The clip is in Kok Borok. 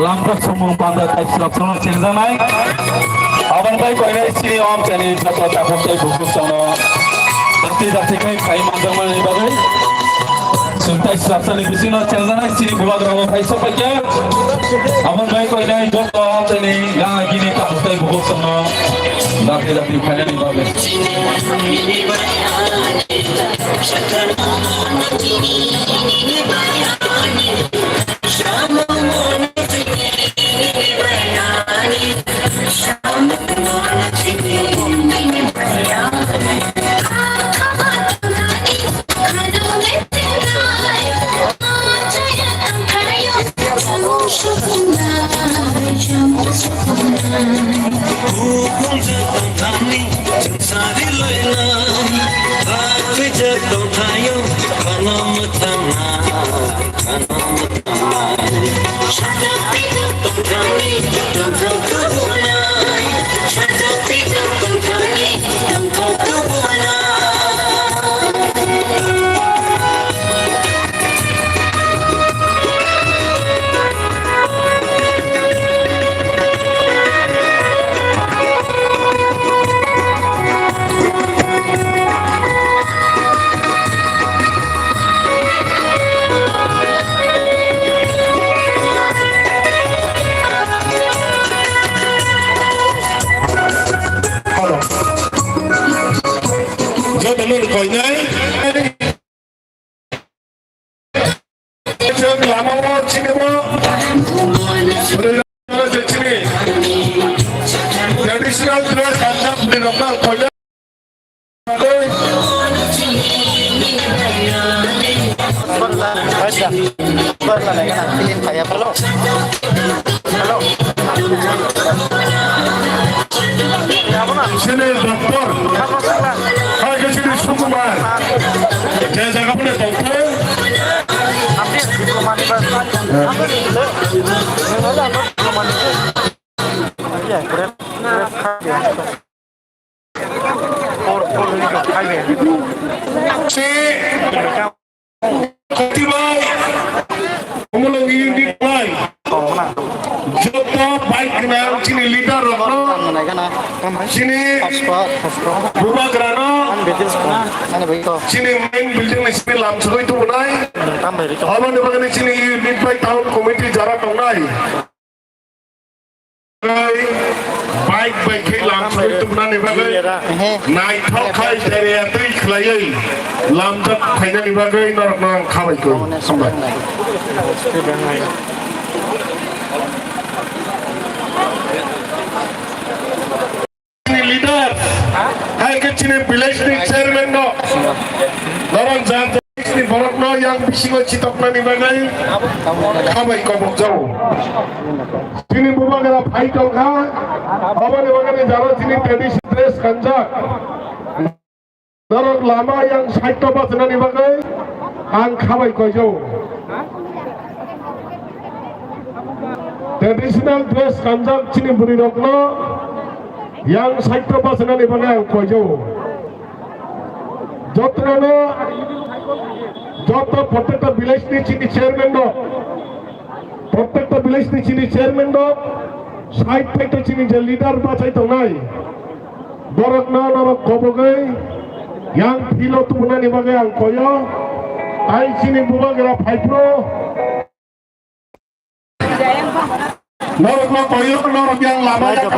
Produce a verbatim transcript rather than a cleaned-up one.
Lamkok sumung panda tai slap sono chengjanai. Abang tai koinai sini om chani chakra chakra tai buku sono. Dati dati kai kai manjang mani bagai. Sung tai slap sani bisino chengjanai sini bubagra mo tai sopai kya. Abang tai koinai joto tani ga gini tak tai buku sono. Dati dati kai ni bagai. Joto nini koinai. Lama o chini bo. Chini. Traditional dress kanjak ni lokal koinai. Sini doktor, hai ke sini Sukumar, je jaga pun doktor. Si Khatibai, Umulong unit bai. Joto bike gwnang chini leader rokno, chini bubagrano, chini main building ni simi lamsogwi tubunai. Aboni bagwi chini unit bai town committee jara tongnai. Bike bai khe lamsogwi tubunani bagwi naithok khai dereya twi khlaiwi lamjak phainani bagwi norokno ang khabai kho. Hambai. Chini leader, hai khe chini village ni chairman no, norok jat jat ni borok no yang bisingo chitoknani bagwi khabai kobok jago. Chini bubagra phai tongkha, aboni bagwi jaro chini traditional dress kanjak. Norok lama yang side o bachanani bagwi ang khabai koijago. Traditional dress kanjak chini bwrwi rokno yang side o bachanani bagwi ang koijago. Jotono, joto protecta village ni chini chairman rok, protecta village ni chini chairman rok, side side o chini je leader bachai tongnai. Borokno norok kobogwi yang philo tubunani bagwi ang koyo. Tai chini bubagra phaiphuru. Norokno koyo, norok yang lama jak